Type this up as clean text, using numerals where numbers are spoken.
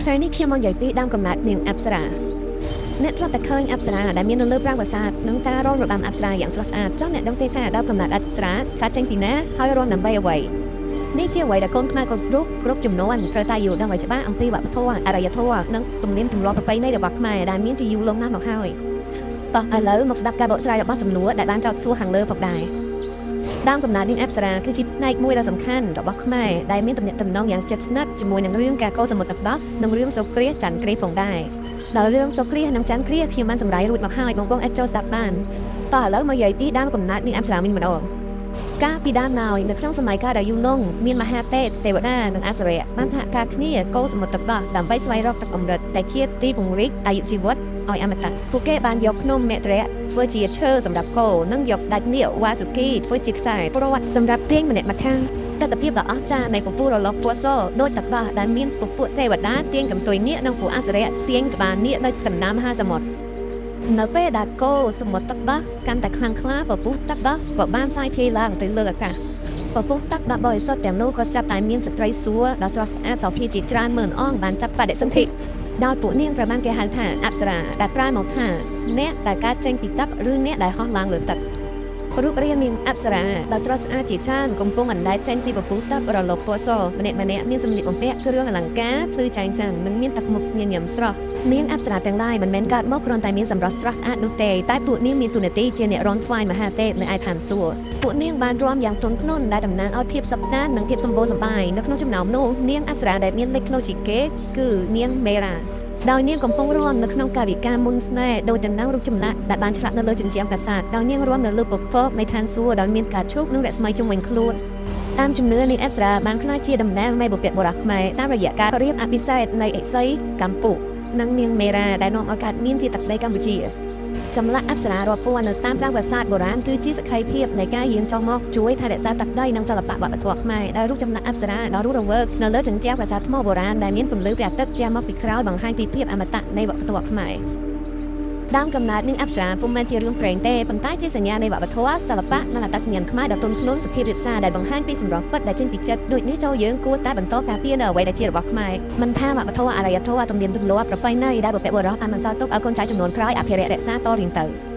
ថ្ងៃនេះខ្ញុំមកនិយាយពីដើមកំណើតនាងអប្សរាអ្នកធ្លាប់តែឃើញអប្សរាដែលមាននៅលើប្រាង្គប្រាសាទនិងការរាំរបាំអប្សរាយ៉ាងស្រស់ស្អាតចង់អ្នកដឹងទេថាដើមកំណើតអប្សរាកើតចេញពីណាហើយរាំដើម្បីអ្វីនេះជាអ្វីដែលកូនខ្មែរគ្រប់រូបគ្រប់ចំនួនត្រូវតែយល់ដឹងឲ្យច្បាស់អំពីវប្បធម៌អរិយធម៌និងទំនៀមទម្លាប់ប្រពៃណីរបស់ខ្មែរដែលមានជាយូរលង់ណាស់មកហើយតោះឥឡូវមកស្ដាប់ការបកស្រាយរបស់សំណួរដែលបានចោទសួរខាងលើផងដែរដើមកំណើតនាងអប្សរាគឺជាផ្នែកមួយដ៏សំខាន់របស់ខ្មែរដែលមានទំនាក់ទំនងយ៉ាងជិតស្និទ្ធជាមួយនឹងរឿងការកូរសមុទ្រទឹកដោះនិងរឿងសូគ្រាសច័ន្ទគ្រាសផងដែរដោយរឿងសូគ្រាសនិងច័ន្ទគ្រាសខ្ញុំបានសម្រាយរួចមកហើយបងប្អូនអាចចូលស្ដាប់បានតោះឥឡូវមកនិយាយពីដើមកំណើតនាងអប្សរាវិញម្ដងកាលពីដើមឡើយនៅក្នុងសម័យកាលដ៏យូរលង់មានមហាទេពទេវតានិងអសុរៈបានសហការគ្នាកូរសមុទ្រទឹកដោះដើម្បីស្វែងរកទឹកអម្រឹតដែលជាទីពង្រីកអាយុជីវិតឲ្យអមតៈពួកគេបានយកភ្នំមត្រៈធ្វើជាឈើសម្រាប់កោនិងយកស្ដេចនាគវ៉ាសុគីធ្វើជាខ្សែព្រ័ត្រសម្រាប់ទាញម្នាក់ម្ខាងទិដ្ឋភាពដ៏អស្ចារ្យនៃពពុះរលកពណ៌សដោយទឹកដោះដែលមានពពួកទេវតាទាញកន្ទុយនាគនិងពួកអសុរៈទាញក្បាលនាគនៅកណ្ដាលមហាសមុទ្រនៅពេលដែលកូរសមុទ្រទឹកដោះកាន់តែខ្លាំងក្លាពពុះទឹកដោះក៏បានសាយភាយឡើងទៅលើអាកាសពពុះទឹកដោះបរិសុទ្ធទាំងនោះក៏ស្រាប់តែមានស្ត្រីសួរដ៏ស្រស់ស្អាតសោភីជាច្រើនម៉ឺនអង្គបានចាប់បដិសន្ធិដោយពួកនាងត្រូវបានគេហៅថាអប្សរាដែលប្រែមកថាអ្នកដែលកើតចេញពីទឹកឬអ្នកដែលហោះឡើងលើទឹករូបរាងនាងអប្សរាដ៏ស្រស់ស្អាតជាច្រើនកំពុងអណ្ដែតចេញពីពពុះទឹករលកពណ៌សម្នាក់ៗមានសម្លៀកបំពាក់គ្រឿងអលង្ការភ្លឺចែងចាំងនិងមានទឹកមុខញញឹមស្រស់នាងអប្សរាទាំងឡាយមិនមែនកើតមកគ្រាន់តែមានសម្រស់ស្រស់ស្អាតនោះទេតែពួកនាងមានតួនាទីជាអ្នករាំថ្វាយមហាទេពនៅឯឋានសួគ៌ពួកនាងបានរាំយ៉ាងទន់ភ្លន់ដែលតំណាងឲ្យភាពសុខសាន្តនិងភាពសម្បូរសប្បាយនៅក្នុងចំណោមនោះនាងអប្សរាដែលមានលេចធ្លោជាងគេគឺនាងមេរ៉ាដោយនាងកំពុងរាំនៅក្នុងកាយវិការមុនស្នេហ៍ដោយតំណាងរូបចម្លាក់ដែលបានឆ្លាក់នៅលើជញ្ជាំងប្រាសាទដោយនាងរាំនៅលើពពកនៃឋានសួគ៌ដោយមានការឈូកនិងរស្មីជុំវិញខ្លួនតាមជំនឿនាងអប្សរាបានក្លាយជាតំណាងនៃបុព្វបុរសខ្មែរតាមរយៈការរៀបអភិសេកនៃឥសីកម្ពុនិងនាងមេរ៉ាដែលនាំឲ្យកើតមានជាទឹកដីកម្ពុជាចម្លាក់អប្សរារាប់ពាន់នៅតាមប្រាង្គប្រាសាទបុរាណគឺជាសក្ខីភាពនៃការយាងចុះមកជួយថែរក្សាទឹកដីនិងសិល្បៈវប្បធម៌ខ្មែរដោយរូបចម្លាក់អប្សរាដ៏រស់រវើកនៅលើជញ្ជាំងប្រាសាទថ្មបុរាណដែលមានពន្លឺព្រះអាទិត្យជះមកពីក្រោយបង្ហាញពីភាពអមតៈនៃវប្បធម៌ខ្មែរដើមកំណើតនាងអប្សរាពុំមែនជារឿងព្រេងទេប៉ុន្តែជាសញ្ញានៃវប្បធម៌សិល្បៈនិងអត្តសញ្ញាណខ្មែរដ៏ទន់ភ្លន់សុភាពរាបសារដែលបង្ហាញពីសម្រស់ពិតដែលចេញពីចិត្តដូចនេះចូលយើងគួរតែបន្តការពារនៅអ្វីដែលជារបស់ខ្មែរមិនថាវប្បធម៌អរិយធម៌ទំនៀមទម្លាប់ប្រពៃណីដែលបុព្វបុរសបានបន្សល់ទុកឲ្យកូនចៅជំនាន់ក្រោយអភិរក្សរក្សាតរៀងទៅ។